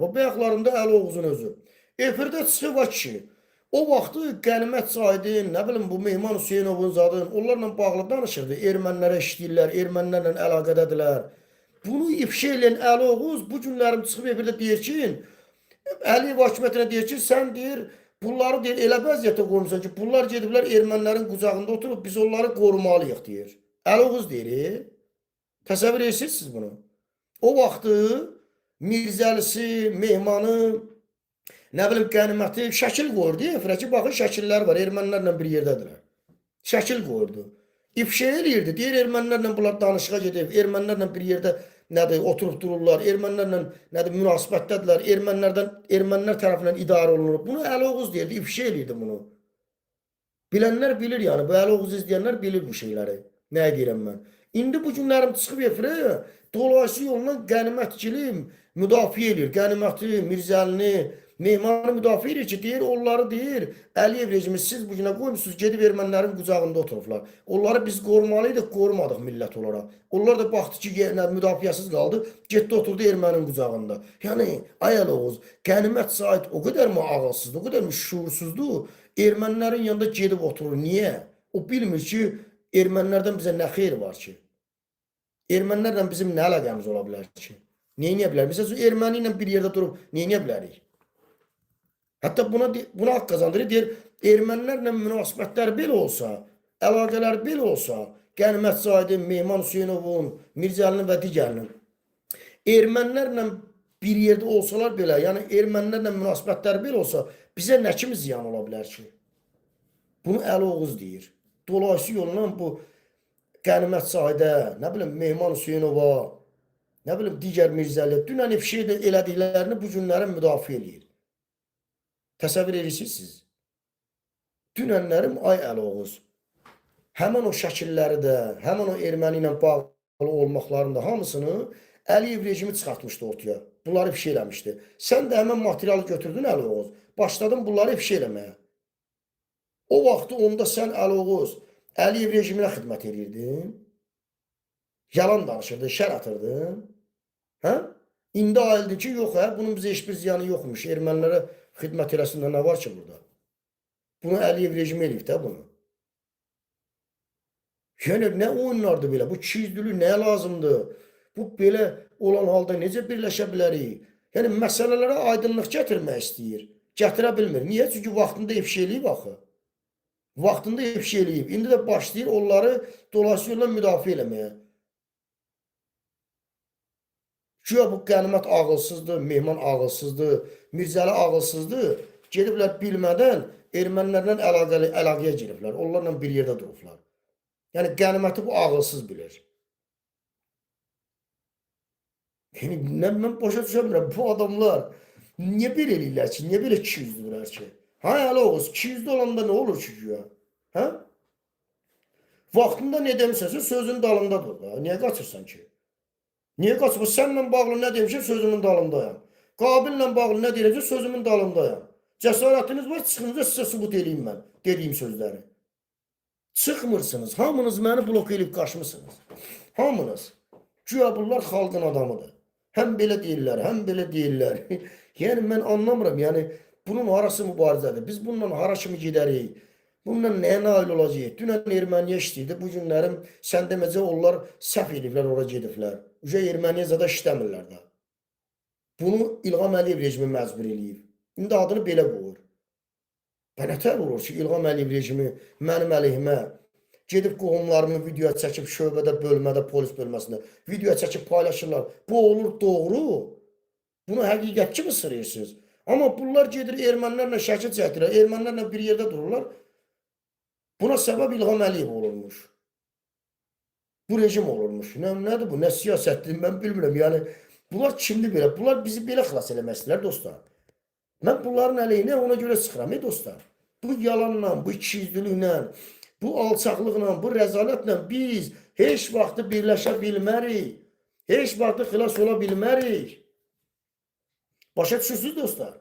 var. Bu bayaqlarında Əli Oğuzun özü. Efirdə çıxıb var kişi. O vaxtı Qənimət Zaidin, nə bilim bu Mehman Hüseynovun zadın, onlarla bağlı danışırdı. Ermənilərə işləyirlər, ermənilərlə əlaqədədirlər. Bunu ifşa eləyən Əli Oğuz bu günlərim çıxıb efirdə deyir ki, Əliyev hakimiyyətinə deyir ki, sən deyir, bunları deyir, elə vəziyyətə qoymusan ki, bunlar gediblər ermənilərin qucağında oturub, biz onları qorumalıyıq deyir. Əli Oğuz deyir. Təsəvvür edirsiniz siz bunu? O vaxtı Mirzəlisi, Mehmanı, nə bilim Qəniməti şəkil qoyurdu. Efirə ki, baxın şəkillər var, ermənilərlə bir yerdədirlər. Şəkil qoyurdu. İfşa eləyirdi. Deyir ermənilərlə bunlar danışığa gedib, ermənilərlə bir yerdə nədir, oturub dururlar, ermənilərlə nədir, münasibətdədirlər, ermənilər tərəfindən idarə olunur. Bunu Əli Oğuz deyirdi, ifşa eləyirdi bunu. Bilənlər bilir yəni, bu Əli Oğuz izləyənlər bilir bu şeyləri. Nəyə deyirəm mən? İndi bu günlərim çıxıb efirə dolayısı yolla Qənimətgili müdafiə eləyir. Qəniməti, Mirzəlini, Mehmanı müdafiə edir ki, deyir onları deyir, Əliyev rejimi siz bu günə qoymusunuz, gedib ermənilərin qucağında oturublar. Onları biz qorumalıydıq, qorumadıq millət olaraq. Onlar da baxdı ki, yenə müdafiəsiz qaldı, getdi oturdu erməninin qucağında. Yəni ay Əli Oğuz, Qənimət Zahid o qədər mi ağılsızdır, o qədər mi şuursuzdur, ermənilərin yanında gedib oturur. Niyə? O bilmir ki, ermənilərdən bizə nə xeyir var ki? Ermənilərlə bizim nə əlaqəmiz ola bilər ki? Nə edə bilər? Məsəl üçün erməni ilə bir yerdə durub nə edə bilərik? Hətta buna haqq qazandırır. Deyir, ermənilərlə münasibətlər belə olsa, əlaqələr belə olsa, Qənimət Zahidin, Mehman Hüseynovun, Mirzəlinin və digərinin ermənilərlə bir yerdə olsalar belə, yəni ermənilərlə münasibətlər belə olsa, bizə nə kimi ziyan ola bilər ki? Bunu Əli Oğuz deyir. Dolayısı yolla bu Qənimət Zahidə, nə bilim Mehman Hüseynova, nə bilim digər Mirzəli, dünən ifşa elədiklərini bu günlərin müdafiə eləyir. Təsəvvür edirsiniz siz? Dünənlərim ay Əli Oğuz. Həmin o şəkilləri də, həmin o erməni ilə bağlı olmaqlarını da hamısını Əliyev rejimi çıxartmışdı ortaya. Bunları ifşa eləmişdi. Sən də həmin materialı götürdün Əli Oğuz. Başladın bunları ifşa eləməyə. O vaxtı onda sən Əli Oğuz Əliyev rejiminə xidmət edirdin. Yalan danışırdın, şər atırdın. Hə? İndi ayıldı ki, yox hə, bunun bizə heç bir ziyanı yoxmuş. Ermənilərə xidmət eləsində nə var ki burada? Bunu Əliyev rejimi eləyib də bunu. Yəni nə oyunlardır belə? Bu ikiyüzlülük nəyə lazımdır? Bu belə olan halda necə birləşə bilərik? Yəni məsələlərə aydınlıq gətirmək istəyir. Gətirə bilmir. Niyə? Çünki vaxtında ifşa eləyib axı. Vaxtında ifşa eləyib. İndi də başlayır onları dolayısı yolla müdafiə eləməyə. Güya bu Qənimət ağılsızdır, Mehman ağılsızdır, Mirzəli ağılsızdır. Gediblər bilmədən ermənilərlə əlaqəyə giriblər. Onlarla bir yerdə durublar. Yəni Qəniməti bu ağılsız bilir. Yəni nə, mən başa düşə bilmirəm. Bu adamlar niyə belə eləyirlər ki? Niyə belə ikiyüzlüdürlər ki? Ha Əli Oğuz, ikiyüzlü olanda nə olur ki güya? Hə? Vaxtında nə demisənsə sözün dalında dur da. Niyə qaçırsan ki? Niyə qaçırsan? Sənlə bağlı nə demişəm, sözümün dalındayam. Qabillə bağlı nə deyirəmsə, sözümün dalındayam. Cəsarətiniz var, çıxın da sizə sübut eləyim mən dediyim sözləri. Çıxmırsınız. Hamınız məni blok eləyib qaçmısınız. Hamınız. Güya bunlar xalqın adamıdır. Həm belə deyirlər, həm belə deyirlər. Yəni mən anlamıram. Yəni bunun harası mübarizədir? Biz bununla hara kimi gedərik? Bununla nəyə nail olacağıq? Dünən erməniyə işləyirdi. Bu günlərim sən deməcə onlar səhv eləyiblər, ora gediblər. Uca erməniyə zada işləmirlər də. Bunu İlham Əliyev rejimi məcbur eləyib. İndi adını belə qoyur. Və nətər olur ki, İlham Əliyev rejimi mənim əleyhimə gedib qohumlarımı videoya çəkib şöbədə, bölmədə, polis bölməsində videoya çəkib paylaşırlar. Bu olur doğru. Bunu həqiqət kimi sırayırsınız. Amma bunlar gedir ermənilərlə şəkil çəkdirir, ermənilərlə bir yerdə dururlar. Buna səbəb İlham Əliyev olurmuş. Bu rejim olurmuş. Nədir bu? Nə siyasətdir? Mən bilmirəm. Yəni bunlar kimdir belə? Bunlar bizi belə xilas eləmək istəyirlər dostlar. Mən bunların əleyhinə ona görə çıxıram, ey dostlar. Bu yalanla, bu ikiyüzlülüklə, bu alçaqlıqla, bu rəzalətlə biz heç vaxtı birləşə bilmərik. Heç vaxtı xilas ola bilmərik. Başa düşürsünüz dostlar?